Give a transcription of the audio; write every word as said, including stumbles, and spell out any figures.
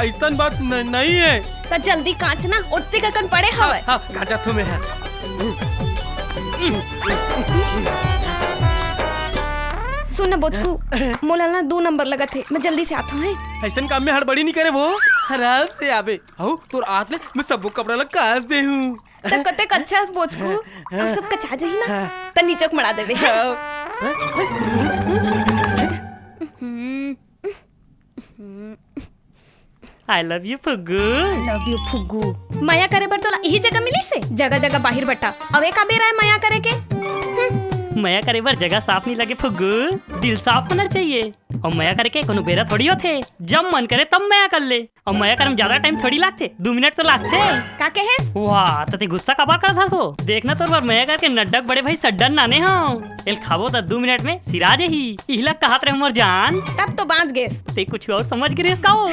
अइसन बात न-, नहीं है। त जल्दी कांच ना, ओत्ती ककन पड़े हवय। हाँ, कांचत हँव मैं, हाँ। सुन ना बोचकू, मोला ना दू नंबर लगत हे, मैं जल्दी से आत हँव, हैं? अइसन काम में हड़बड़ी नहीं करे वो, आराम से आबे। हव, तोर आत ले मैं सबो कपड़ा ला कांच दे हँव। त कतेक अच्छा हस बोचकू, अब सब कचा जाही ना, त नीचे के मड़ा देबे। हाँ। हम्म। I love you फुग्गू। Love you फुग्गू। मया करे बर तोला इही जगह मिलिस हे, जगह जगह बाहिर बट्टा। अउ ए का बेरा हे मया करे के? हम्म। मया करे बर जगह साफ नहीं लगे फुग्गू, दिल साफ होना चाहिए। अउ मया करे के कोनो बेरा थोड़ी होथे, जब मन करे तब मया कर ले। अउ मया करे में ज्यादा टाइम थोड़ी लागथे, दू मिनट तो लागथे। का कहेस? वाह, त ते गुस्सा काबर करत हस ओ? देख ना तोर बर मया करके नड्डा के बड़े भाई सड्डन लाने हँव। एला खाबो त दू मिनट में सिरा जाही। इही ला कहत रहेंव मोर जान। तब तो बाँच गेस। ते कुछ अउ समझ गे रेहेस का ओ?